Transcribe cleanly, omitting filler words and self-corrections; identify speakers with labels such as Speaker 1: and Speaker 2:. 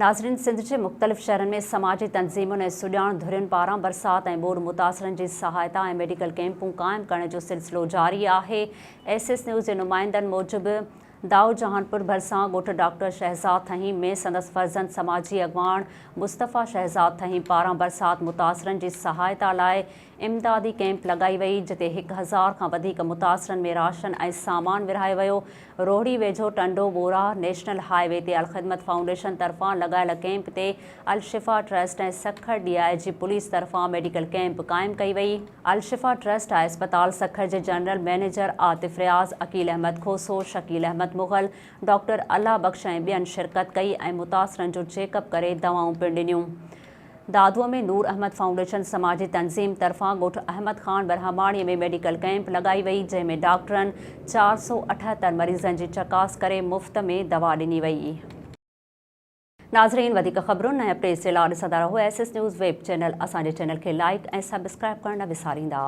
Speaker 1: ناظرين سنڌ جي مختلف شهرن ۾ سماجي تنظيمن ۽ سڄاڻ ڌرين پاران برسات ۽ ٻوڏ متاثرن جي سهائتا ۽ ميڊيڪل ڪئمپون قائم ڪرڻ جو سلسلو جاري آهي. ايس ايس نيوز جي نمائندن موجب دائو جهانپور ڀرسان ڳوٺ ڊاڪٽر شهزاد ٿهيم ۾ سندس فرزند سماجي اڳواڻ مصطفيٰ شهزاد ٿهيم پاران برسات متاثرن جي سهائتا لاء امدادي ڪئمپ لڳائي وئي، جتي 1000 کان وڌيڪ متاثرن ۾ راشن ۽ سامان ورهايو ويو. روهڙي ويجهو ٽنڊو ٻوراهه نيشنل هاء وي تي الخدمت فائونڊيشن طرفان لڳايل ڪئمپ تي Alshifa trust ۽ Sukkur D I G police طرفان ميڊيڪل ڪئمپ قائم ڪئي وئي. الشفا ٽرسٽ ۽ اسپتال سکر جي general manager Atif Riaz, Aqeel Ahmed Khoso, Shakeel Ahmed Mughal, doctor Allah Bakhsh ۽ ٻين شرڪت ڪئي ۽ متاثرن جو چيڪ اپ ڪري دوائون پڻ ڏنيون. دادوء ۾ نور احمد فائونڊيشن سماجي تنظيم طرفان ڳوٺ احمد خان برهماڻي ۾ ميڊيڪل ڪئمپ لڳائي وئي، جنهن ۾ ڊاڪٽرن 478 مريضن جي چڪاس ڪري مفت ۾ دوا ڏني وئي. ناظرين وڌيڪ خبرن ۽ اپڊيٽس جي لا ڏسندا رهو S S news web channel اسان جي چينل کي لائيڪ ۽ سبسڪرائيب ڪرڻ نه وساريندا.